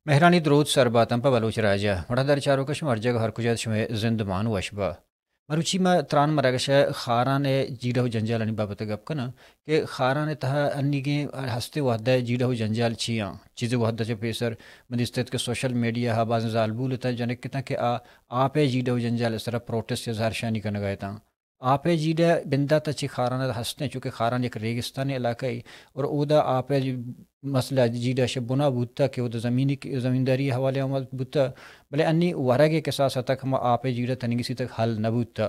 مہرانی دروت سر باتاں پہ بلوچ راج ءَ۔ وڑا در چاروکش مرجگ ہر کجا شمئے زندمان وش با۔ مروچی ما تران مرگش ءَ خاران ءِ جیڑہ و جنجالانی بابت ءَ گپ کناں کہ خاران ءِ تہا انیگیں ہستیں وہد ءِ جیڑہ و جنجال چی آں۔ چیزے وہد ءَ چہ پیسر من دیستت کہ سوشل میڈیا ءَ بازیں زالبول اتاں جنک اتاں کہ آ آپ ءِ جیڑہ و جنجال ءِ سرا پروٹسٹ یا زہرشانی کنگا اتاں۔ آپ ءِ جیڑہ بندات ءَ چہ خاران ءَ ہستیں، چونکہ خاران یک ریگستانی علاقہ ای اور اودا آپ ءِ مسئلہ جیڑہ شہ بنا بوتا کہ اودا زمینی، زمینداری حوالے ہم بوتا، بلے انی ورگ ءِ کساس ءَ تک ہما آپ ءِ جیڑہ تنیگی سی تک حل نہ بوتا۔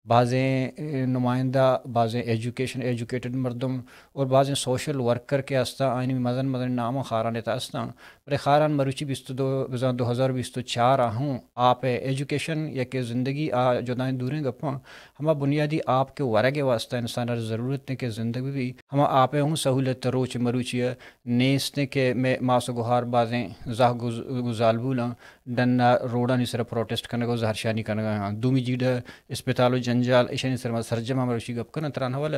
بازیں، اے، نمائندہ، بازیں ایجوکیشن، ایجوکیٹڈ مردم اور بازیں سوشل ورکر کہ ہستاں، آئینی مزن مزن نام خاران ءِ تہ ہستاں۔ بلے خاران مروچی بیست و دو، بزاں دو ہزار بیست و چار ءَ ہوں آپ ءِ ایجوکیشن یا کہ زندگی آ جدائیں دوریں گپاں، ہما بنیادی آپ کہ ورگ ءِ واسطہ انسان ءَ ضرورت ایں کہ زندگ بہ بی، ہما آپ ءِ ہوں سہولت روچ مروچی ءَ نیست ایں کہ مئے ماس و گہار بازیں زہگ و ز-، و زالبولاں ڈن ءَ روڈانی سر ءَ پروٹسٹ کنگ و زہرشانی کنگ ءَ آں۔ دومی جیڑہ اسپتال و جنجال، ایشانی سر ءَ ما سرجم ءَ مروچی گپ کناں تران حوالہ۔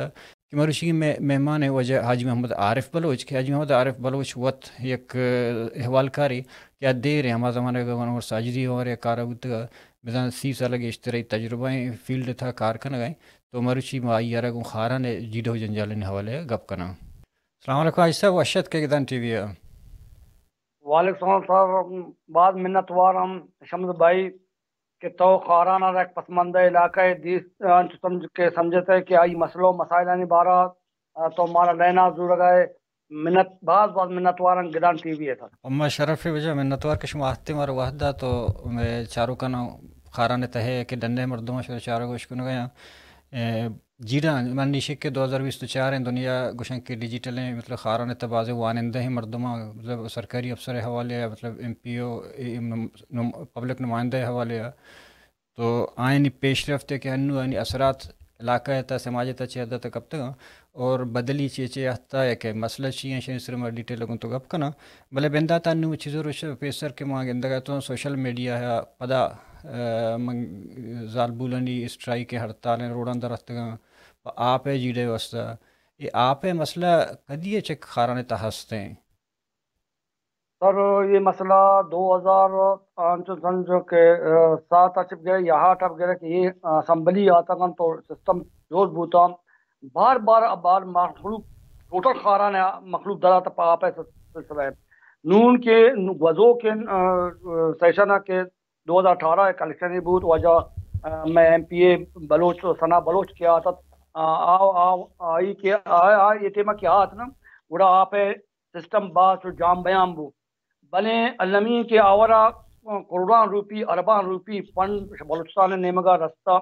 کہ مروچی مئے مہمان ءِ واجہ حاجی محمد عارف بلوچ، کہ حاجی محمد عارف بلوچ وت یک، ءَ، احوالکارے کہ آ دیر ءَ ہما زمانگ ءَ انور ساجدی ءِ ہمارے کار ءَ بوتگ ءَ، بزاں سی سال ءَ گیشتر ءَ تجربہ ایں فیلڈ ءِ تہا کار کنگ ءَ ایں، تو مروچی ما آئی ءَ را گوں خاران ءِ جیڑہ و جنجالانی حوالہ ءَ گپ کناں۔ السلام علیکم حاجی صاحب، وش اتک ئے گدان ٹی وی ءَ۔ وعلیکم السلام سر، باز منتوار ہم شمس بھائی کہ تو خاران ءَ را یک پسماندہ علاقہ ءَ دیست، انچو سمجھ کہ سمجھتے کہ آئی مسئلہ و مسائلانی بارہ ءَ تو مارا لائن ءَ زورگ ءَ ئے۔ منت، باز باز منتوار ہم گدان ٹی وی ءِ سر۔ اما شرف ءِ وجہ منتوار کہ شما ہستے مارا وہد دات و مئے چاروکاں خاران ءِ تہ ءَ کہ ڈن ءِ مردماں شر چارگ ءُ اشکنگ ءَ آں۔ اے، جیڑہ من نیشک کہ دو ہزار بیست و چار ءَ دنیا گوشن کہ ڈیجیٹل ایں، مطلب خاران ءِ تہ ءَ بازیں وانندہ ایں مردماں، مطلب سرکاری افسر ءِ حوالے ءَ، مطلب ایم پی او، اے، نم-، نم-، پبلک نمائندہ ءِ حوالے ءَ۔ تو آیانی پیشرفت ءَ کہ انو آیانی اثرات علاقہ ءِ تہ ءَ، سماج ءِ تہ ءَ چہ حد ءَ تک کپتگ آں اور بدلی چے چے اتکگ یا کہ مسئلہ چی ایں، ایشانی سر ءَ ما ڈیٹیل ءَ گوں تو گپ کناں۔ بلے بندات ءَ انو چیزے روچ پیسر کہ ما گندگ ءَ اتوں سوشل میڈیا ءَ پدا، ءَ، من زالبولانی اسٹرائیک ءُ ہڑتال ایں، روڈاں در اتکگ آں پہ آپ ءِ جیڑہ ءِ واستہ۔ اے آپ ءِ مسئلہ کدی ءَ چہ خاران ءِ تہ ءَ ہست ایں؟ سر، یہ مسئلہ دو ہزار، آ، انچو سمجھو کہ، آ، سات اچ گئے یا آٹھ اچ گئے کہ یہ، آ، اسمبلی آتگن تو سسٹم جوڑ بوتا۔ بار بار، بار مخلوق، ٹوٹل خاران ءِ مخلوق در آتا پہ آپ ءِ سلسلہ ءَ۔ نون کہ گوزو کہ، آ، سیشن ءَ کہ دو ہزار اٹھارہ ءِ الیکشن بوت، واجہ، آ، مئے ایم پی اے بلوچ، ثنا بلوچ کہ آتت، آ، آ، آ، آئی کہ آ، آ، اے ٹیم ءَ کہ آت نا، گڑا آپ ءِ سسٹم باز چو جام بیان بو۔ بلے المی کہ آورا کروڑاں روپی، ارباں روپی فنڈ بلوچستان ءِ نیمگا رستہ،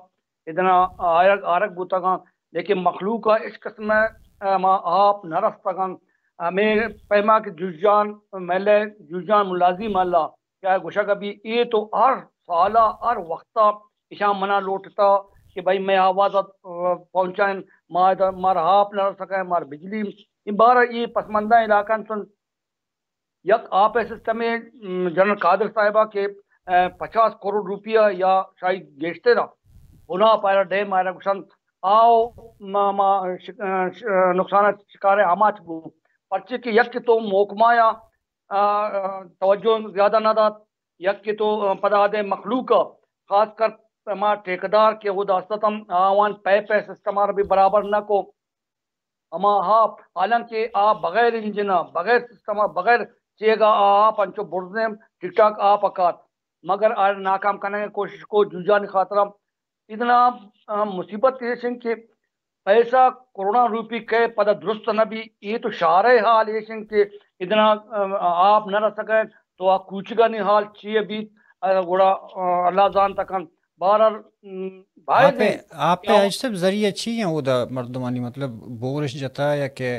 ادنا آرگ، آرگ بوتگاں، لیکن مخلوق ءَ ہچ قسم ءَ ہما آپ نہ رستگاں۔ ہمے پیما کہ جوجان محلہ، جوجان ملازی محلہ، کہ آ گوشگ ءَ بی اے تو ہر سال ءَ، ہر وقت ءَ ایشاں منا لوٹتا کہ بھئی مئے آواز ءَ، آ، پہنچائیں، ما ادا، مارا آپ نہ رسگ ءَ، مارا بجلی۔ اے بارہ اے پسماندہ علاقہ انت، یک آپ ءِ سسٹم ءَ، م، جنرل قادر صاحب ءَ کہ، آ، پچاس کروڑ روپیہ یا شاید گیشتر ءَ بنا پائرا ڈیم آئرا گوشنت، آؤ ما، ما ش-، آ، ش-، آ، نقصان ءِ شکار ءَ ہماچ بو۔ پرچے کہ یک تو محکمہ یا آ، آ، توجہ زیادہ نہ دات۔ یک کہ تو، آ، پدا آدے مخلوق ءَ، خاص کر ہما ٹھیکیدار کہ اودا است اتاں، آوان پیپ ءِ سسٹم ءَ را بھی برابر نہ کو۔ ہما آپ، حالانکہ آ بغیر انجن ءَ، بغیر سسٹم ءَ، بغیر چیگ ءَ آ آپ انچو برزیں ٹھیک ٹھاک آپ ءَ کات، مگر آ ناکام کنگ ءِ کوشش کو جوجانی خاطر ءَ۔ ادنا، آ، مصیبت ایش انت کہ پیسہ کروڑاں روپی کئے پدا درست نہ بی، اے تو شارئے حال ایش انت کہ ادنا، آ، آپ نہ رسگ ءَ، تو آ کوچگانی حال چی بیت، آ، گڑا، آ، اللہ زانت کنت۔ بہرحال، م، بھائی آپ ءِ، نہیں، آپ ءِ کیا اجتب ذریعہ چی ایں اودا مردمانی، مطلب بورش جتا یا کہ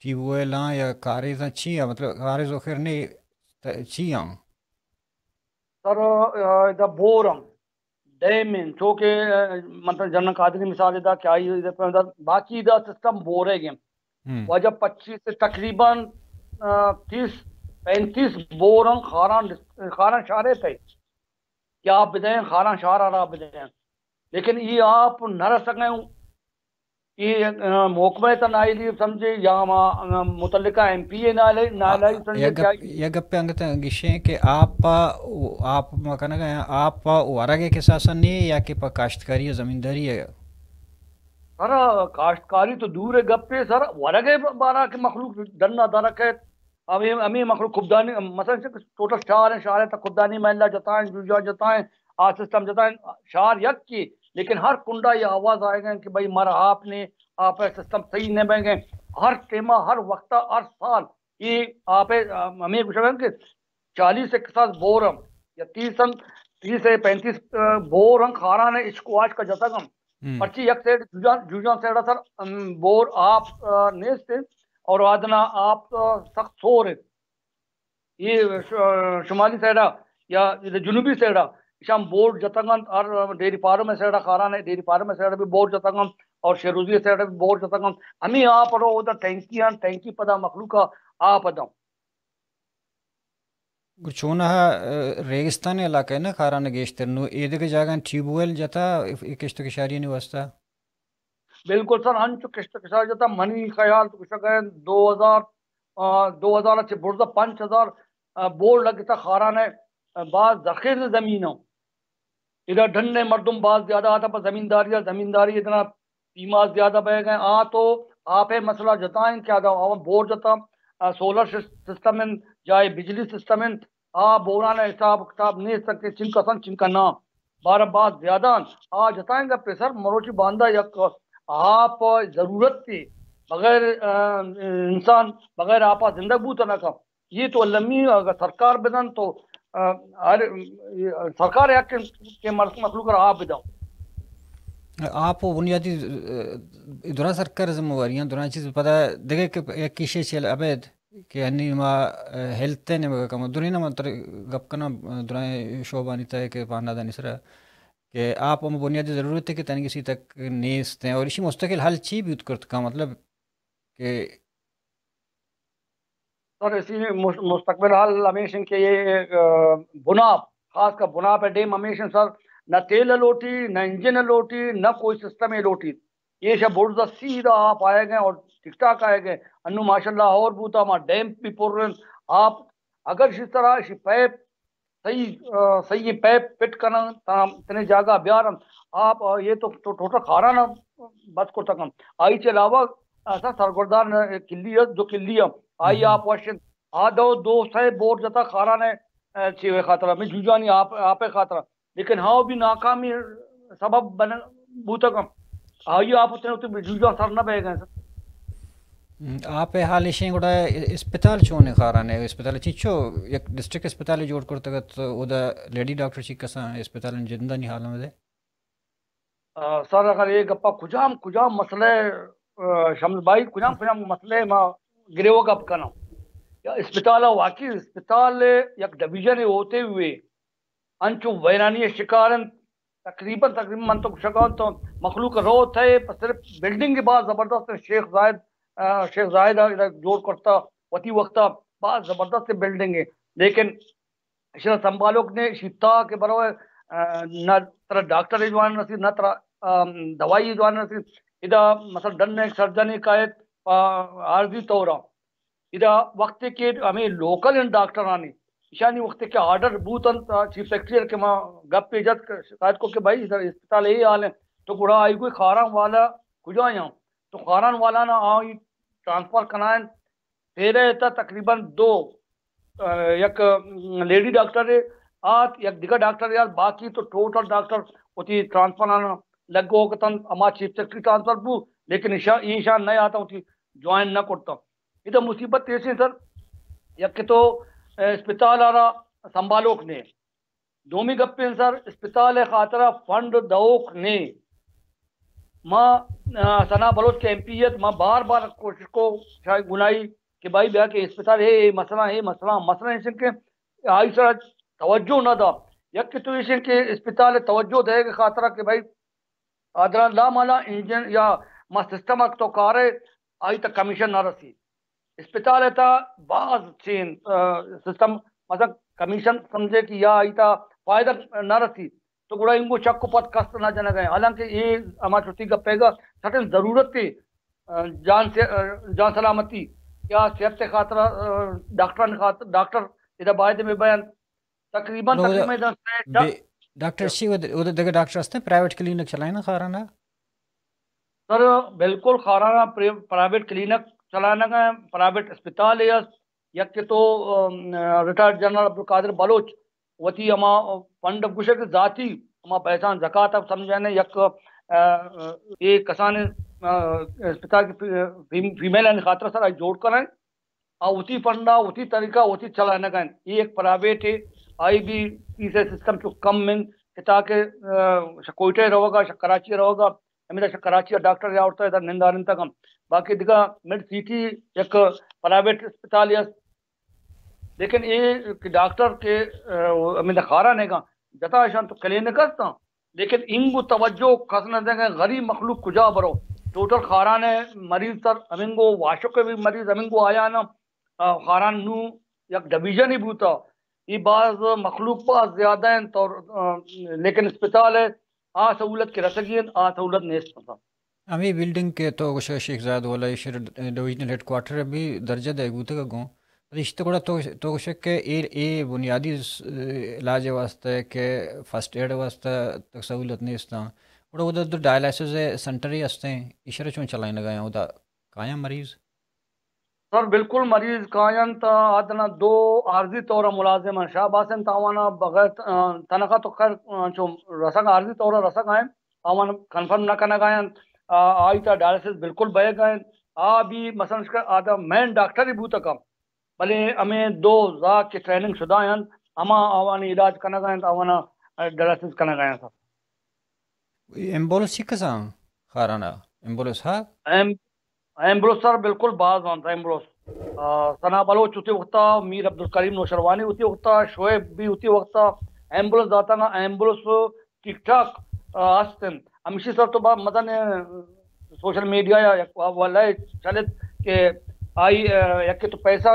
ٹیوب ویلاں یا کاریزاں چی ایں، مطلب کاریز و خیر نہیں، ت-، چی ایں؟ سر، آ، ادا بور ہم ڈیم انت، چو کہ، آ، مطلب جنرل قادری مثال ادا کہ آئی ادا پہ ادا باقی ادا سسٹم بورے گیم۔ ہم۔ واجہ پچیس تقریباً، آ، تیس، پینتیس بور ہم خاران، خاران شارے تھے کہ آپ بدیں، خاران شار آرا بدیں۔ لیکن یہ آپ نہ رسگیں۔ اے، آ، محکمہ ءِ تہا نااہلی سمجھے یا ما، آ، متعلقہ ایم پی ءِ نااہلی، نااہلی سمجھے؟ یک گپ، یک گپے انگت گشیں کہ آپ ءَ، آپ ما کنگ ءَ آں، آپ ءَ ورگ ءِ کساسا نی یا کہ پہ کاشتکاری ءُ زمینداری ءَ؟ سر، کاشتکاری تو دور ءِ گپے سر، ورگ ءِ بارا کہ مخلوق ڈن ءَ در کئیت، ہمے، ہمے مخلوق کبدانی، مثلاً چہ ٹوٹل شہر ایں، شہر ءِ تہا کبدانی محلہ جتا ایں، جوجان جتا ایں، آ سسٹم جتا ایں، شہر یک کی، لیکن ہر کنڈا یہ آواز آئے گئے کہ بھئی مارا آپ نے، آپ ءِ سسٹم صحیح نہ بہ گئے۔ ہر ٹیما، ہر وقتا، ہر سال یہ آپ ءِ، ہمے گوشگ کہ چالیس ءِ کساس بور ہم یا تیس ہم، تیس ءِ پینتیس، آ، بور ہم خاران ءِ اشک واش کا جتگ ہم۔ ہم۔ پرچی یک سائیڈ جوجان، جوجان سائیڈ ءَ سر، ام، بور آپ، آ، نیست انت اور آدنا آپ، آ، سخت سور انت۔ یہ ش-، شمالی سائیڈ ءَ یا جنوبی سائیڈ ءَ ایشاں بور جتگ انت، ہر ڈیری فارم ءِ سائیڈ ءَ، خاران ءِ ڈیری فارم ءِ سائیڈ ءَ بھی بور جتگ انت اور شیروزی ءِ سائیڈ ءَ بھی بور جتگ انت۔ ہمے آپ رو اودا ٹینکی انت، ٹینکی پدا مخلوق ءَ آپ دنت۔ گڑا چوناہا، آ، ریگستانی علاقہ نا خاران گیشتر، نو ایدگہ جاگہاں ٹیوب ویل جتا اے کشت و کشاریانی واسطہ؟ بالکل سر، انچو کشت و کشار جتا، منی خیال تو گوشگ ءَ دو ہزار، آ، دو ہزار چہ برزا پنچ ہزار، آ، بور لگتا خاران ءِ، آ، باز زرخیز زمین ہوں۔ ادا ڈن ءِ مردم باز زیادہ آتا پہ زمینداری ءَ، زمینداری ادنا پیما زیادہ بہ گئے۔ آ تو آپ ءِ مسئلہ جتا انت کہ ادا آواں بور جتا، آ، سولر سس-، سسٹم انت، جائے بجلی سسٹم انت، آ بوران ءِ حساب کتاب نیست کہ چنکا سن چنکا نہ۔ بارہ باز زیادہ انت۔ آ جتا انت گپے سر، مروچی باندا یک آپ ضرورت تھی، بغیر، آ، انسان بغیر آپ ءَ زندگ بوت نہ کن۔ یہ تو المی اگر سرکار بدن تو، آ، ہر، سرکار یک کہ مخلوق را آپ بدن۔ آپ و بنیادی، آ، درا سرکار ذمہ واری ہیں، درا چیز پدا دگہ کہ یک کشے چل ابید کہ انی ما، آ، ہیلتھ ءِ نیمگ ءَ کم درین ما تر گپ کناں، آ، درائیں شعبانی تہ ءَ کہ پہنادانی سرا کہ آپ ہم بنیادی ضرورت ہے کہ تنگی سی تک نیست ہیں اور اسی مستقل حل چی بیت کرت کا مطلب کہ سر، اسی مس-، مستقبل حال ہمیش ہیں کہ یہ، آ، بناپ، خاص کر بناپ ءِ ڈیم ہمیش ہیں سر، نہ تیل لوٹی، نہ انجن لوٹی، نہ کوئی سسٹم لوٹی۔ یہ شہ برزا سیدھا آپ آئے گئے اور ٹھیک ٹھاک آئے گئے۔ انو ماشاءاللہ اور بوتا، ہما ڈیم بھی پر رہے ہیں۔ آپ اگر اسی طرح اسی پائپ صحیح، آ، صحیح پائپ فٹ کنن، تا اتنے جاگہ بیارن۔ آپ، آ، یہ تو، تو ٹوٹل خاران بس کو تکن۔ آئی چہ علاوہ ایسا سرگردان کلی ہے، دو کلی ہے۔ آئی آپ وشن۔ آ دو، دو سئے بور جتا خاران ءِ، آ، چیوے خاطر، ہمیں جوجانی آپ، آپ ءِ خاطر۔ لیکن ہاؤ بھی ناکامی سبب بن بوتگ ہم۔ آئی آپ اتنے اتنے جوجان سر نہ بہ گئے سر۔ ہم، آپ ءِ حال ایشیں گڑا اسپتال چون ہے خاران ءِ؟ اسپتال چیچو یک ڈسٹرکٹ اسپتال جوڑ کرتگ ات، اودا لیڈی ڈاکٹر چی کساں اسپتال جندانی حال میں دے؟ آ، سر، اگر یہ گپا کجام، کجام مسئلہ، آ، شمس بھائی، کجام، کجام مسئلہ ما گریو گپ کناں؟ یا اسپتال واقعی اسپتال یک ڈویژن ہوتے ہوئے انچو ویرانی شکار انت، تقریباً، تقریباً من تو گوشگاں تو مخلوق روت ہے، پر صرف بلڈنگ باز زبردست ہے۔ شیخ زاہد، آ، شیخ زاہد ادا جوڑ کرتا وتی وقتا، باز زبردست بلڈنگ ہے، لیکن اشرا سنبھالوک نے شیتا کہ برو، آ، نہ ترا ڈاکٹر جوان رسی، نہ ترا، آ، دوائی جوان رسی۔ ادا مثلاً ڈن ایک سرجن کایت، آ، عارضی طور ادا وقت کہ ہمیں لوکل ان ڈاکٹرانی، ایشانی وقت کہ آرڈر بوت انت، آ، چیف سیکرٹری کہ ما گپ پہ جت، شکایت کو کہ بھائی سر اسپتال یہ حال ہے، تو گڑا آئی کوئی خاران والا کجا ہیں؟ تو خاران والا نا آئی ٹرانسفر کنائیں، تیرہ تا تقریباً دو، آ، یک لیڈی ڈاکٹر ہے، آت یک دگہ ڈاکٹر یار، باقی تو ٹوٹل ڈاکٹر وتی ٹرانسفر آنا لگو کتن، اما چیف سیکرٹری ٹرانسفر بو، لیکن ایشان، ایشان نہ آتا وتی جوائن نہ کرتا۔ ادا مصیبت ایسے سر، یک تو، آ، اسپتال آرا سنبھالوک نے، دومی گپیں سر، اسپتال خاطرہ فنڈ دوک نے۔ ما، آ، ثنا بلوچ کے ایم پی ایت، ما بار بار کوشش کو شاید گناہی کہ بھائی بیا کہ اسپتال ہے، اے مسئلہ، اے مسئلہ، مسئلہ ایسے کہ آئی سر توجہ نہ دا۔ یک تو ایسے کہ اسپتال توجہ دے کے خاطرہ کہ بھائی آدران لا مالا انجن یا ما سسٹم اک تو کارے، آئی تا کمیشن نہ رسی۔ اسپتال تا باز چین، آ، سسٹم، مثلاً کمیشن سمجھے کہ یا آئی تا فائدہ نہ رسی۔ تو گڑا انگو چک و پد کست نہ جنگ ء۔ حالانکہ اے ہما چٹی گپے گا سٹیں ضرورت ء، آ، جان سے، آ، جان سلامتی یا صحت ء خاطر، آ، ڈاکٹرانی خاطر، ڈاکٹر ادا باید میں بیان تقریباً، گڑا اودا تقریباً ادا سے بے-، ڈاکٹر شی اودا، اودا دگہ ڈاکٹر ہستیں پرائیویٹ کلینک چلائیں نا خارانہ؟ سر، بالکل خارانہ پر-، پرائیویٹ کلینک چلائینگ ء، پرائیویٹ اسپتال ء است۔ یک کہ تو، ام، ریٹائرڈ جنرل عبدالقادر بلوچ وتی ہما فنڈ گوشے کہ ذاتی ہما پیسان زکات ء سمجھانے یک، آ، اے کسان، آ، اسپتال کی فی-، فیم-، فیمیل ان خاطر سر آئی جوڑ کریں۔ آ وتی فنڈا، وتی طریقہ، وتی چلائینگ انت۔ اے یک پرائیویٹ ء، آئی بھی پیسہ سسٹم چو کم انت کہ تاکہ، آ، شہ کوئٹہ ء روگا، شہ کراچی ء روگا، ہمیدا شہ کراچی ء ڈاکٹر یا آورتا ادا نندارینتگ انت۔ باقی دگہ مڈ سٹی یک پرائیویٹ اسپتالے است، لیکن اے کہ ڈاکٹر کہ، آ، ہمیدا خارا نیگا جتا اشان تو کلینک است، لیکن انگو توجہ کس نہ دے کہ غریب مخلوق کجا برو۔ ٹوٹل خاران ء مریض سر ہمنگو، واشک ء بھی مریض ہمنگو آیا نا، آ، خاران نو یک ڈویژن ہی بوتا۔ یہ باز مخلوق باز زیادہ انت اور، آ، لیکن اسپتال ء آ سہولت کہ رسگی انت، آ سہولت نیست انت۔ ہمے بلڈنگ کہ تو گوشے شیخ زاید والا ایشر ڈویژنل ہیڈ کوارٹر بھی درجہ دے بوتگ گوں۔ پد اشت گڑا تو، تو گوشے کہ اے، اے بنیادی س-، علاج واسطہ کہ فرسٹ ایڈ واسطہ تک سہولت نیستاں۔ گڑا ادا تو ڈائلائسس سینٹر ہی ہستیں، ایشر چون چلائیں لگا ہیں ادا کایاں مریض؟ سر، بالکل مریض کاینت، آدنا دو عارضی طور ملازم ہیں۔ شاہ باسن تاوانا بغیر، آ، تنخواہ تو خیر، آ، چو رسگ عارضی طور رسگ آئیں، آوان کنفرم نہ کنگ آئیں۔ آ، آئی تا ڈائلسس بالکل بئیگ آئیں۔ آ بھی مثلاً شکر آدا مین ڈاکٹر ہی بوتکا، بلے ہمیں دو زاک کہ ٹریننگ شدہ ہیں، ہما آوانی علاج کنگ آئیں، آوانا ڈائلسس کنگ آئیں سر۔ ایمبولینس چی کساں خارانا؟ ایمبولینس ہا؟ ایم-، ایمبولینس سر بالکل باز انت، ایمبولینس۔ آ، ثنا بلوچ ہوتی وقتا، میر عبدالکریم نوشروانی ہوتی وقتا، شعیب بھی ہوتی وقتا، ایمبولینس داتا نا، ایمبولینس ٹھیک ٹھاک، آ، ہست انت۔ ہمیشی سر تو با مزن سوشل میڈیا یا یک ولے چلت کہ آئی، آ، یک تو پیسہ،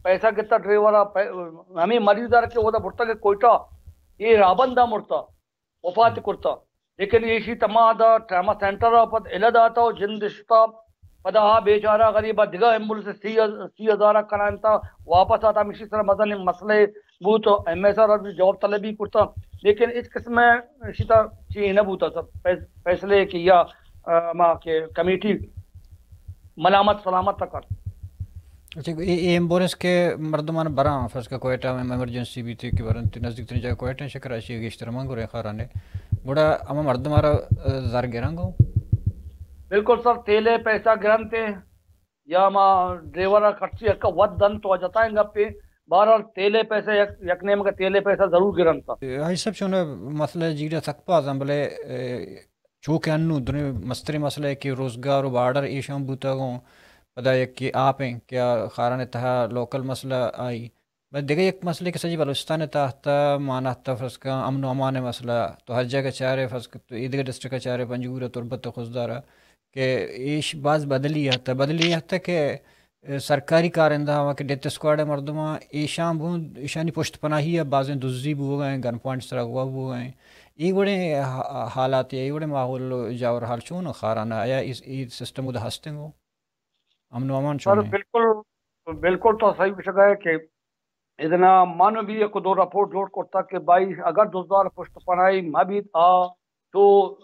پیسہ گتا ڈرائیور آ، پے-، ہمیں مریض دار کہ وہ دا برتا کہ کوئٹہ، یہ رابندہ مرتا۔ وفات کرتا۔ لیکن ایشی تما دا ٹراما سینٹر ء پد الہ داتا و جند شتا۔ پدا آ بیچارہ غریب ء دگہ ایمبولینس سی، سی ہزار ء کنائینتا، واپس آتا، ہمیشی سر مزن مسئلہ بوت و ایم ایس آر بھی جواب طلبی کرتا۔ لیکن اس قسم ء شتا چی نہ بوتا سب فیص-، فیصلے کہ یا، آ، ما کہ کمیٹی ملامت سلامت تک کرت۔ اچھا، اے، اے ایمبولینس کہ مردمان براں، فرض کہ کوئٹہ میں ایمرجنسی بیتی کہ برنت، نزدیک ترین جگہ کوئٹہ ہیں، شکر اشی گیشتر من گرے خارانے۔ گڑا اما مردم آرا، آ، زر گرنگ ہو؟ بالکل سر، تیلے پیسہ گرنتے یا ما ڈرائیور خرچی ہکا ود دن تو جتائیں گپے، بہرحال تیلے پیسہ یک، یک نیم کا تیلے پیسہ ضرور گرنتا۔ آئی سب چون مسئلہ جیڑا سک پازاں، بلے، اے، چو کہ انو دنیا مستریں مسئلہ ہے کہ روزگار و بارڈر ایشاں بوتگ ہوں، پدا یک کہ آپ ہیں کہ خاران تہا لوکل مسئلہ آئی۔ بس دگہ یک مسئلہ کہ سجی بلوچستان تحت مانا تفرس کا امن و امان مسئلہ، تو ہر جگہ چارے فرض کہ تو ایدگہ ڈسٹرکٹ چارے پنجگور تربت خضدار کہ ایش باز بدلی آتا، بدلی آتا کہ سرکاری کارندہ ہما کہ ڈیتھ اسکواڈ ء مردماں ایشاں بوں، ایشانی پشت پناہی ء بازیں دزی بوگ ء، گن پوائنٹ سرا اغوا بوگ ء۔ اے وڑیں ح-، حالات، اے وڑیں ماحول و جاور حال چون خاران ء؟ آیا اے، اے سسٹم ادا ہستیں گو؟ امن و امان سر، چون ہے؟ بالکل، بالکل تو صحیح گوشگ ء کہ ادنا من بھی یک دو رپورٹ جوڑ کرتا کہ بھائی اگر دزدار پشت پناہی مہ بیت، آ چو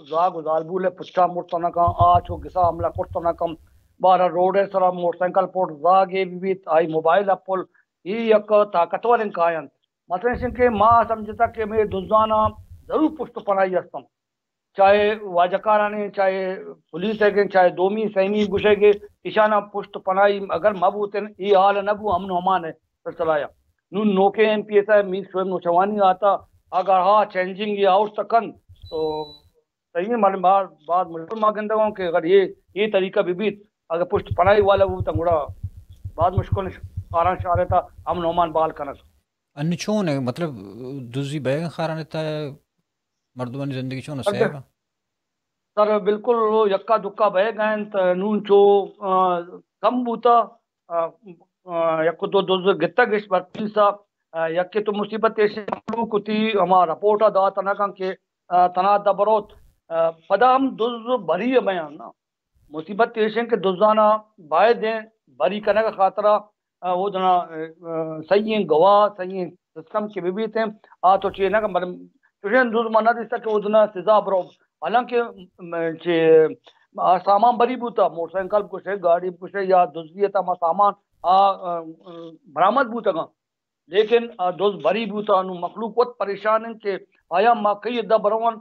زاگ و زالبول ء پچا مرت نہ کن، آ چو گسا حملہ کرت نہ کن۔ بارا روڈ ء سرا موٹر سائیکل پوٹ زاگے بہ بیت، آئی موبائل اپل، ای یک طاقتوریں کاینت۔ مثلاً ایشن کہ ما سمجھتا کہ مے دزاناں ضرور پشت پناہی ہستن، چاہے واجہ کارانی، چاہے پولیس ء، چاہے دومی، سیمی گوشے کہ ایشاناں پشت پناہی اگر مہ بوتن، ای حال نہ بو امن و امان ء سلسلہ ء۔ نون نوکیں ایم پی ایس ء میر شعیب نوشوانی آتا، اگر ہا چینجنگ یا اوٹ کن تو صحیح ہے، مالم باز، باز مشکل ما گندگوں کہ اگر یہ، یہ طریقہ بھی بیت، اگر پشت پناہی والا وہ تو گڑا باز مشکل، خاران شہر تا امن و امان بحال کنگ۔ انو چون ہے، مطلب، دزی بیگ خاران تا مردمانی زندگی چون ہے، سر، صحیح ہے؟ سر، بالکل یکا دکا بئیگ انت، نون چو، آ، کم بوتا، آ، آ، یک دو دز گتگ اش بر پولیس ء، آ، یکے تو مصیبت ایش کتی ہما رپورٹ ء دات نہ کن کہ تنات ءَ بروت، آ، پدا ہم دز بری ءَ بیان نا۔ مصیبت ایش انت کہ دزانا باید انت بری کنگ ءِ خاطرا، آ، او دنا، آ، آ، صحیح انت گواہ، صحیح انت سسٹم کہ بہ بیت انت، آ تو چے نہ کن، بلے چوشیں دز من نہ دیستا کہ او دنا سزا برو۔ حالانکہ، م، چے، آ، سامان بری بوتا، موٹر سائیکل بکشے، گاڑی بکشے یا دزی تا ما سامان آ، آ، آ، برآمد بوتگاں۔ لیکن آ دز بری بوتا، نوں مخلوق وت پریشان انت کہ آیا ما کئی ادا برون،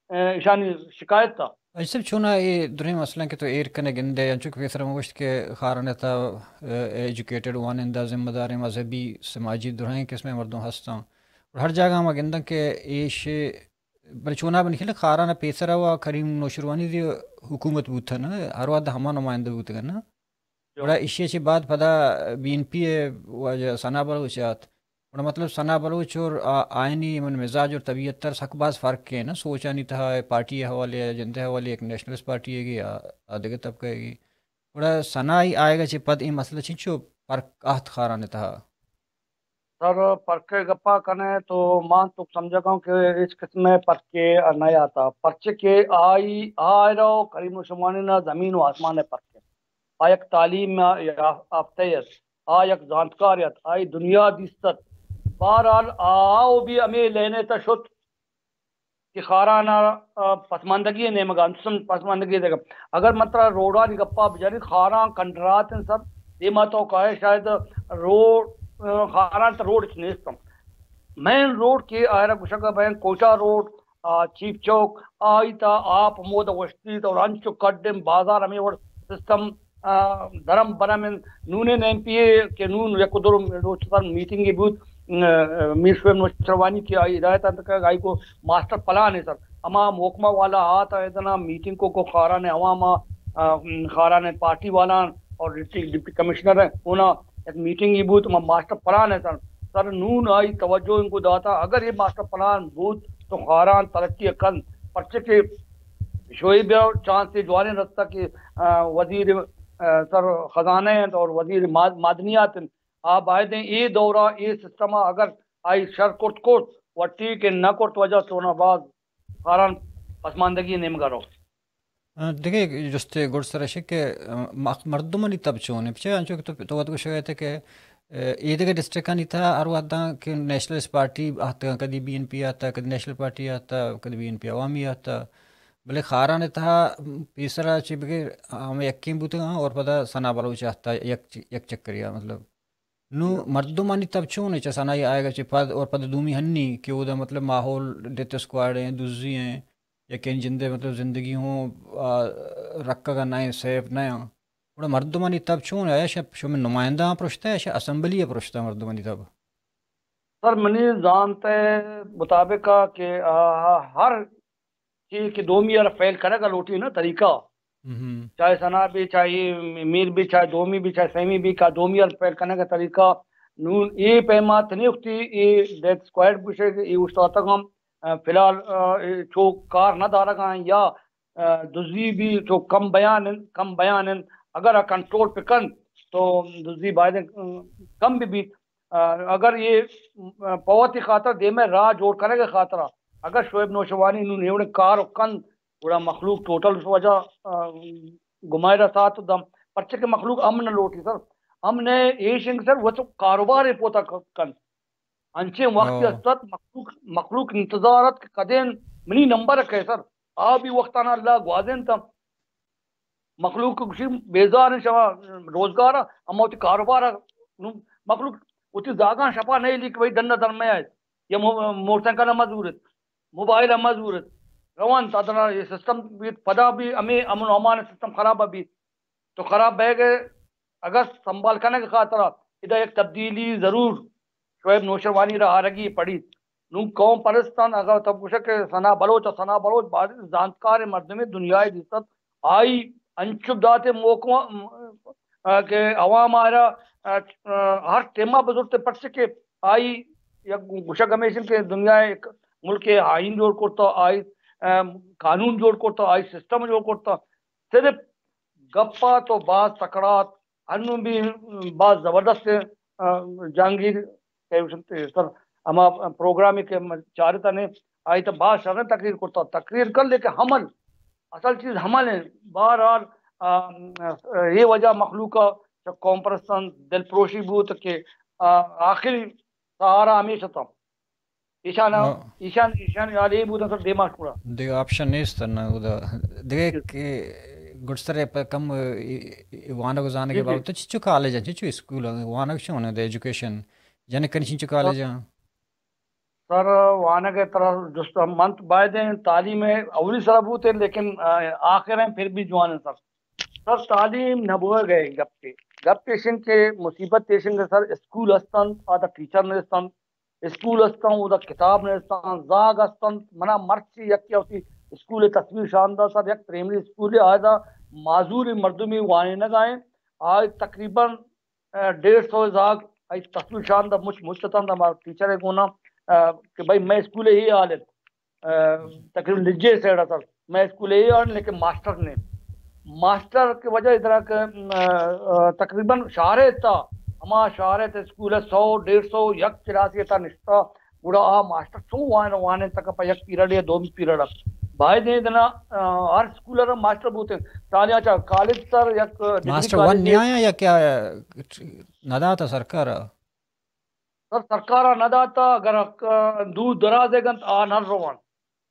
آ، ایشانی شکایت تا۔ اجی صاحب، چونا اے درہیں مسئلہ کہ تو ایر کنے گندے، انچو کہ پیسر ہم گوشت کہ خاران تا، آ، ایجوکیٹڈ وانندہ، ذمہ دار، مذہبی، سماجی درہیں قسم مردم ہستاں۔ اور ہر جاگہ ما گنداں کہ ایش، بلے چونا بنی خیال خاران پیسر و کریم نوشیروانی دی حکومت بوتا نا، ہر وقت ہما نمائندہ بوتگا نا۔ گڑا ایشی چہ بعد پدا بی این پی ءِ واجہ ثنا بلوچ آت۔ گڑا مطلب ثنا بلوچ اور آ-، آئینی من مزاج اور طبیعت تر سک باز فرق ہے نا، سوچانی تہا، پارٹی حوالے، جندے حوالے، ایک نیشنلسٹ پارٹی ہے گی، آ، آ دگہ طبقہ ہے گی۔ گڑا ثنا ہی آئے گا چہ پد اے مسئلہ چنچو فرق آت خاران تہا؟ سر، پرکے گپا کنے تو مان تو سمجھگاں کہ ہچ قسم پرکے نہ آتا، پرچے کہ آئی آئرا و کریم نوشیروانی نا زمین و آسمان پرکے۔ آ یک تعلیم یا-، یافتہ ات، آ یک زانتکار ات، آئی دنیا دیست ات۔ بہرحال آ او بھی ہمے لینے تا شت کہ خاران ءَ، آ، پسماندگی ءِ نیمگ ءَ، انچو پسماندگی ءِ دیگا۔ اگر من ترا روڈانی گپا بجنی، خاران کنڈرات انت سر، دیما تو کائے شاید روڈ، آ، خاران تا روڈ ہچ نیست انت۔ مین روڈ کہ آئرا گوشگا بین کوئٹہ روڈ، آ، چیف چوک، آئی تا آپ مودا وشتیت اور انچو کڈ انت، بازار ہمے وڑ سسٹم آ، درم برم انت۔ نون ایم پی اے کہ نون یک دو روچ سر میٹنگے بوت، آ، میر شعیب نوشیروانی کہ آئی ہدایت انت کہ آئی کو ماسٹر پلان ہے سر۔ ہما محکمہ والا آتا ادنا میٹنگ کو، کو خاران عوام آ، آ، خاران پارٹی والا اور ڈپٹی، ڈپٹی کمشنر ہے، اونا یک میٹنگے بوت، ہما ماسٹر پلان ہے سر۔ سر نون آئی توجہ ان کو داتا، اگر یہ ماسٹر پلان بوت تو خاران ترقی کن، پرچہ کہ شعیب ءَ چانس ءِ جوانیں رستہ کہ، آ، وزیر، آ، سر خزانہ انت اور وزیر ماد-، معدنیات انت۔ آ باید انت اے دورا اے سسٹم ءَ اگر آئی شر کرت کرت، وٹی کہ نہ کرت وجہ چونا باز خاران پسماندگی نیمگا رو۔ آ، دگہ جستے گڈ سر اشی کہ، آ، مخ-، مردمانی تب چون انت؟ پچے انچو کہ تو، تو وت گوشگ ءَ ات کہ، آ، اے دگہ ڈسٹرکٹانی تہا ہر وھداں کہ نیشنلسٹ پارٹی آتگاں، کدی بی این پی آتا، کدی نیشنل پارٹی آتا، کدی بی این پی عوامی آتا۔ بلے خاران ءِ تہا پیسرا چہ بگر ہمے یکیں بوتگاں اور پدا ثنا بلوچ آتا یک چ-، یک چکریا مطلب۔ نو مردمانی تب چون انت چہ ثنا ءِ آیگا چہ پد اور پدا دومی ہنی کہ اودا مطلب ماحول ڈیتھ اسکواڈ ہیں، دزی ہیں، یکیں جندے مطلب زندگی ہوں، آ، رکگا نہ ہیں، سیف نہ ہیں۔ گڑا مردمانی تب چون انت؟ آیا شہ شمے نمائندہ آں پرشتہ یا شہ اسمبلی ءَ پرشتہ مردمانی تب؟ سر، منی زانت ءِ مطابق ءَ کہ، آ، ہر چیز کہ دومی ءَ را فیل کنگ ءَ لوٹی نا طریقہ، چاہے ثنا بھی، چاہے میر بھی، چاہے دومی بھی، چاہے سیمی بھی، کہ دومی ءَ را فیل کنگ ءَ طریقہ۔ نون اے پیما تنی وقتی اے ڈیتھ اسکواڈ گوشے کہ اے اوشتاتگ ہم، آ، فی الحال، آ، اے چو کار نہ دارگا ہیں یا آ، دزی بھی تو کم بیان انت، کم بیان انت۔ اگر آ کنٹرول پہ کنت تو دزی باید انت، آ، کم بھی بیت۔ آ، اگر یہ، آ، پہ وتی خاطر دیمے راہ جوڑ کنگ ءِ خاطرا اگر شعیب نوشیروانی نون ایوڑیں کار کنت، گڑا مخلوق ٹوٹل وجہ، آ، گمائے را ساتھ دم۔ پرچہ کہ مخلوق امن لوٹی سر، امن ایش انت سر، وہ تو کاروبار پوتا کنت۔ انچیں وقت است ات، مخلوق، مخلوق انتظار ات کہ کدیں منی نمبر کئے سر۔ آ بھی وقتانا اللہ گوازینت۔ مخلوق گوشی بیزار ہیں شما روزگار ءَ، اما وتی کاروبار ءَ۔ نوں مخلوق وتی زاگاں شپا نہیں لیک بھئی ڈن در میں آئے یا مو-، موٹر سائیکل ءَ مزورت، موبائل ءَ مزورت۔ روان تا دنا یہ سسٹم بیت، پدا بھی ہمیں امن و امان سسٹم خراب بیت۔ تو خراب بئیگ ءَ اگست سنبھال کنگ ءِ خاطرا ادا یک تبدیلی ضرور شعیب نوشیروانی را آرگی پڑیت۔ نوں قوم پرستان اگاں تو گوشے کہ ثنا بلوچ، ثنا بلوچ بازیں زانتکاریں مردمے دنیا ءَ دیست ات۔ آئی انچو دات موقع، آ، کہ عوام آرا، آ، آ، ہر ٹیما بزرت پرچہ کہ آئی یک گوشگ ہمیش انت کہ دنیا ءَ یک ملک ءَ آئین جوڑ کرتا، آئی، آ، قانون جوڑ کرتا، آئی سسٹم جوڑ کرتا۔ صرف گپا تو باز تکڑا ات، انوں بھی باز زبردست، آ، جہانگیر کہ سر ہما پروگرامے کہ چارتا نے آئی تہ باز شریں تقریر کرتا، تقریر کن، لیکن عمل، اصل چیز عمل ہیں۔ بہرحال، آ، اے وجہ مخلوق ءَ چہ قوم پرستان دل پروشی بوت کہ، آ، آخری سہارا ہمیش اتاں۔ ایشان، ہاں۔ ایشان، ایشان حال اے بوت سر دیما شورا۔ دگہ آپشن نیست نا، ادا دگہ کہ گڈسر پہ کم، ای، ای، وانگ و زانگ جی، جی۔ بابت چچو کالج ہیں، چچو اسکول ہیں، وانگ چون ہیں، ایجوکیشن، جنک کنی چنچو کالج ہیں؟ سر، وانگ ءِ ترا جست من تو باید ہیں تعلیم اولی سرا بوتے، لیکن، آ، آخر ہیں پھر بھی جوان ہیں سر۔ سر، تعلیم نہ بوئے گئے گپ کے۔ گپ پیشن کے مصیبت پیشن کے سر، اسکول استن، آتا ٹیچر نے استن، اسکول استن، اودا کتاب نے استن، زاگ استن۔ منا مرچی یک یا اسی اسکول تصویر شاندہ سر، یک پرائمری اسکول آیدا معذور مردمی وانینگا ہیں۔ آج تقریباً ءَ، ڈیڑھ سو زاگ، آئی تصویر شان دا مچ، مچ اتاں دا ما ٹیچر ءَ گونا، ءَ، کہ بھائی میں اسکول ہی حال ہے، ءَ، تقریباً لجے سیڑا تھا، میں اسکول ہی حال، لیکن ماسٹر نے، ماسٹر کی وجہ ادھر کہ، ءَ، ءَ، تقریباً شارع تا، ہما شارع تے اسکول ہے، سو، ڈیڑھ سو، یک کلاس یہ تا نشتا، گڑا آ ماسٹر چون وان، وانینتگ پہ یک پیریڈ یا دومی پیریڈ ءَ۔ باید ایں دنا، آ، ہر اسکول ءَ را ماسٹر بوتیں۔ سالیا چا کالج سر یک ڈگری ماسٹر ون کالج نیا یا کیا نداتا سرکار ءَ؟ سر، سرکار ءَ نداتا، اگر، آ، دور دراز ءَ گنت آ نہ روان۔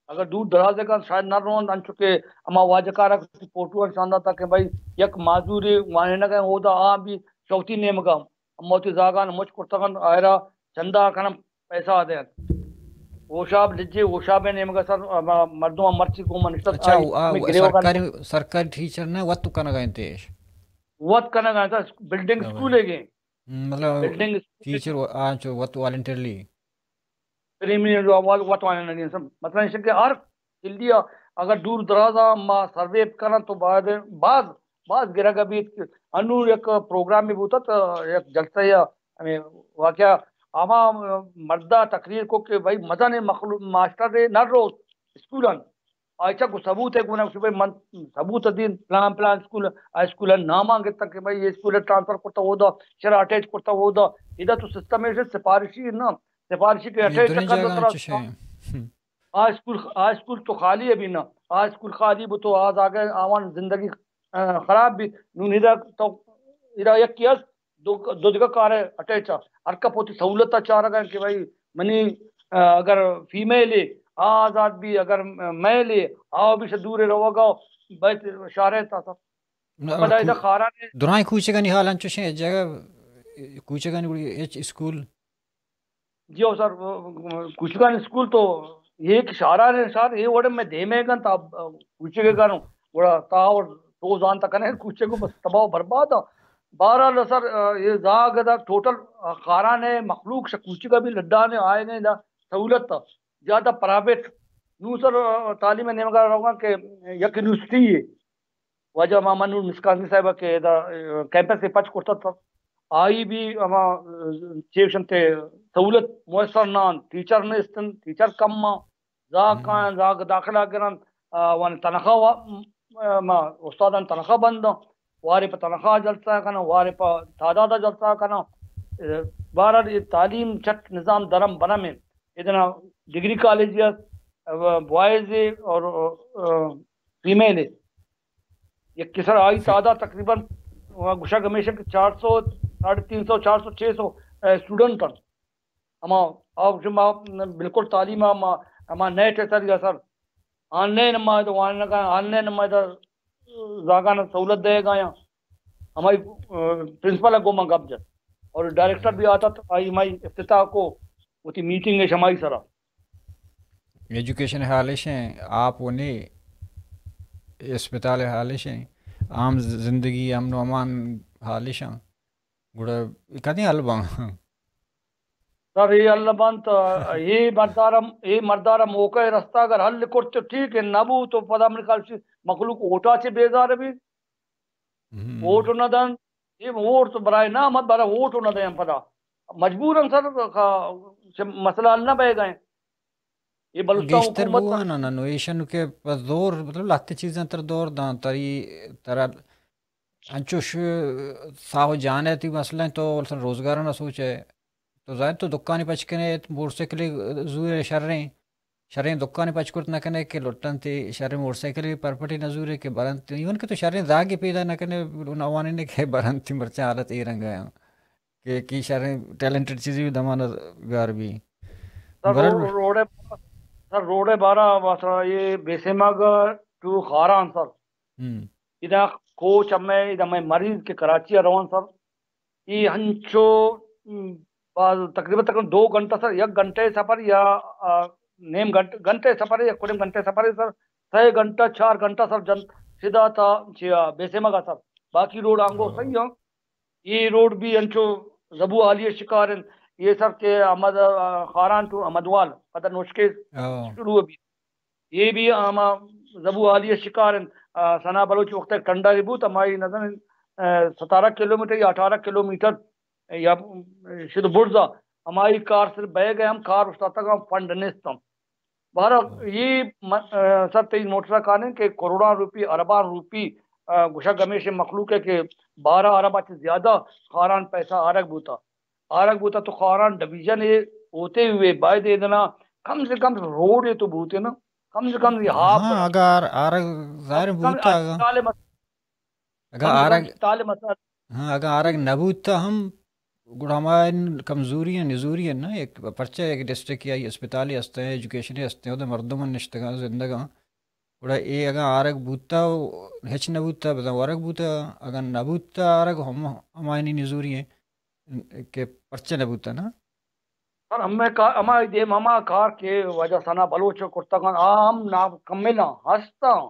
اگر دور دراز ءَ گنت شاید نہ روان، انچو کہ ہما واجہ کارا فوٹو شان داتا کہ بھائی یک معذوری وانینگ ءَ اودا آ بھی شوتی نیمگا، ہم وتی زاگان مچ کرتگن، آئرا چندہ کنن، پیسہ دینت۔ ہوشاب لجے، ہوشاب نیمگا سر، ہما مردم مرچی گوما نشتت، اچھا، آئی آ، ہمیں گریوگان سرکاری، سرکاری ٹیچر نہ وت کنگا انت ایش؟ وت کنگا انت، بلڈنگ ہاں۔ اسکول ہے گے۔ ہم، مطلب بلڈنگ اسکول ٹیچر و-، آ، چو وت والنٹرلی۔ پریمننٹ جو آواز وت وانینگی انت۔ مثلاً ایش کہ ہر کلی ءَ اگر دور دراز ءَ ما سروے کنن تو باید باز، باز گرگ بیت۔ انو یک پروگرام بھی بوتا تو یک جلسہ یا ہمیں واقعہ ہما مردا تقریر کو کہ بھائی مزن مخلوق ماسٹر نہ رو اسکولن۔ آئی چا کو ثبوت ہے گونا کہ بھائی من ثبوت دین پلان پلان اسکول، آ اسکول ناما گتا کہ بھائی یہ اسکول ٹرانسفر کرتا ہودا، شرا اٹیچ کرتا ہودا۔ ادا تو سسٹم ہے سفارشی نا، سفارشی کے اٹیچ کرتا۔ آ اسکول، آ اسکول تو خالی ہے بھی نا۔ آ اسکول خالی بو تو آ زاگہ آوان زندگی، آ، خراب بھی۔ نون ادا تو، ادا یک کیس دو، دو دگہ کار اٹیچ آ۔ ہر کپ ہوتی سہولت آ چارگا کہ بھائی منی، آ، اگر فیمیل ہے، آ آزاد بھی، اگر میل ہے، آ بھی سے دور روگا، بیت شارع تا سا۔ پدا ادا خاران ہے۔ درائیں کوچگانی حال انچوشیں جگہ، کوچگانی گڑی ہچ اسکول جی ہو سر، کوچگان اسکول تو یہ کہ شاران ہے سر، یہ وڑے میں دیمے گن تا کوچگے گن، وڑا تا اور تو زان تک نہیں کوچگو بس تباہ و برباد۔ بہرحال سر، یہ زاگ دا ٹوٹل خاران ہے، مخلوق سے کوچگا بھی لڈانے آئے گئے دا سہولت تا زیادہ پرائیویٹ۔ نو سر، تعلیم نیمگا رہا کہ یک یونیورسٹی ہے، واجہ محمد نور مسکانی صاحب کہ ادا، آ، کیمپس ءَ پچ کرتا تھا، آئی بھی ہما، آ، چیشن تے سہولت میسر نہ انت، ٹیچر نیستن، ٹیچر کم آں، زاگ کاین، زاگ داخلہ گرن، آ، وان تنخواہ وا-، آ، ما استادان تنخواہ بند آں، وارے پہ تنخواہ جلسہ کنن، وارے پہ تعداد جلسہ کنن۔ آ، بہرحال یہ تعلیم چٹ نظام درم بنم ہے۔ ادنا ڈگری کالج ہے، آ، بوائز ہے اور، آ، فیمیل ہے۔ یک کسر آئی تعداد تقریباً گوشگ ہمیش کہ چار سو، ساڑھے تین سو، چار سو، چھ سو، اے، اسٹوڈنٹ انت۔ ہما، آ، جو ما بالکل تعلیم ءَ ما، ہما نیٹ ءِ سر یا سر، آن لائن ما تو وانگ ءَ، آن لائن ما تو زاگان سہولت دے گا یا ہماری، اے، پرنسپل ءَ گوما گپ جت اور ڈائریکٹر بھی آتا تو آئی ہماری افتتاح کو، وتی میٹنگ ہے ہماری سرا۔ ایجوکیشن حالش ہیں، آپ و نی، اسپتال حالش ہیں، عام زندگی، امن و امان حالش ہیں۔ گڑا کدی حل باں؟ سر، یہ حل بنت، یہ مردارم، یہ مردارم موقع رستہ اگر حل کرتے ٹھیک ہے، نہ بو تو پدا من کل مخلوق اوٹا چے بیزار بھی۔ ہم۔ ووٹ نہ دن، یہ ووٹ تو برائے نہ مت برا ووٹ نہ دیں پدا۔ مجبوراً سر، کا-، مسئلہ حل نہ بہ گئے۔ یہ بلوچستان گیشتر حکومت بوان نا، نو ایشن کے پہ زور، مطلب، لہتے چیزاں تر دور داں، تری، ترا انچوش ساہ و جان ہے، تی مسئلہ ہیں، تو مثلاً روزگار نہ سوچے، تو ظاہر تو دکانی پچ کنے، موٹر سائیکل زور شریں، شریں دکانے پچ کرت نہ کنے کہ لٹنت، شریں موٹر سائیکل پرپٹی نہ زورے کہ برنت، ایون کہ تو شریں زاگے پیدا نہ کنے، نہ واننے کہ برنت، مرچاں حالت اے رنگ ءَ کہ کی شریں ٹیلنٹڈ چیزے بھی دمان گار بھی۔ سر، برل رو-، روڈ ءِ، سر، روڈ ءِ بارا واسا یہ بیسیمگ ٹو خاران سر۔ ہم۔ ادا کوچ ہمیں، ادا ہمیں مریض کہ کراچی ءَ روان سر۔ اے ہنچو، م، باز تقریباً، تقریباً دو گھنٹہ سر، یک گھنٹے سفر یا، آ، نیم گھنٹے، گھنٹے سفر ہے یا کڑیم گھنٹے سفر ہے سر، سہ گھنٹہ، چار گھنٹہ سر جنت سیدھا تا چیا بیسیمگا سر۔ باقی روڈ آنگو ہاں۔ صحیح ہیں۔ اے روڈ بھی انچو زبو حالی شکار ہیں۔ یہ سر کہ احمد، آ، خاران ٹو احمد وال، پتہ نوشکے ہاں۔ شروع بھی۔ اے بھی ہما زبو حالی ءِ شکار انت۔ آ، ثنا بلوچ وقت ٹنڈا ءَ بوت، ہمائی نزن، آ، ستارہ کلومیٹر یا اٹھارہ کلومیٹر یا شد برزا، ہمائی کار صرف بئیگ ءَ ہم کار استاتگ ہم فنڈ نیست ہم۔ بہرحال، اے م-، آ، سر تئی موٹر کانیں کہ کروڑاں روپی، ارباں روپی، آ، گوشگ ہمیش مخلوق ہے کہ بارہ ارب اچ زیادہ خاران پیسہ آرگ بوتا۔ آرگ بوتا تو خاران ڈویژن ءَ ہوتے ہوئے باید اے دنا کم سے کم روڈ ءَ تو بوتے نا، کم سے کم یہ ہاف ہاں، اگر آرگ ظاہر کم سے کم بوتا، اگر، اسپتال مس-، اگر کم سے کم آرگ، اسپتال مسئلہ۔ ہاں، اگر آرگ نہ بوتا ہم گڑا ہما کمزوری ہیں، نزوری ہیں نا، ایک پرچہ ایک ڈسٹرکٹ یا اسپتال ہستے ہیں، ایجوکیشن ہستے ہیں، ادھر مردم نشتگاں، زندگاں۔ گڑا اے اگاں آرگ بوتا و ہچ نہ بوتا، بزاں ورگ بوتا، اگاں نہ بوتا آرگ ہم ہمایانی نزوری ہیں کہ پرچہ نہ بوتا نا۔ سر، ہمیں کا-، ہما دیم ہما کار کہ واجہ ثنا بلوچ کرتگاں، آ ہم نامکمل ہستاں،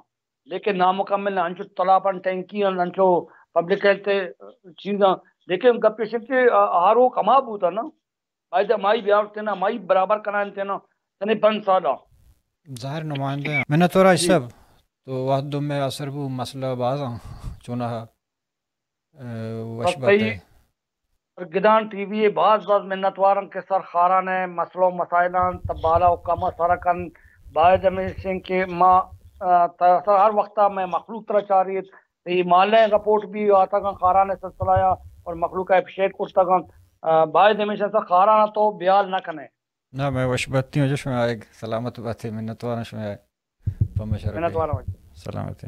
لیکن نامکمل انچو تلاباں ٹینکی ہیں، انچو پبلک ہیلتھ چیزاں، لیکن گپ ایش کہ آ-، آروک ہما بوتا نا۔ باید ہمائی بیارتینا، ہمائی برابر کنائنتینا، تنے پنچ سالا۔ ظاہر نمائندہ ہیں۔ منت وار آں جی۔ صاحب، تو وقت دو میں اثر بو مسئلہ بازاں، چونہا، اے، وش بس بات صحیح۔ ہے۔ گدان ٹی وی باز باز منت وارن کہ سر خاران ہے، مسئلہ و مسائلان تبالا و کم سر کن، باید ہمیشن کہ ما، آ، تا-، سر ہر وقتا میں مخلوق ترا چاریت، اے مالیں رپورٹ بھی آتگاں خاران ءِ سلسلہ ءَ اور مخلوق ءَ اپریشیٹ کرتگاں۔ آ، باید ہمیشہ سا خاران ءَ تو بیال نہ کنے۔ نہ، میں وش باتیں، جو شما ایک سلامت باتے، منت وارا شما پہ مشورہ منت وارا۔ سلامتی۔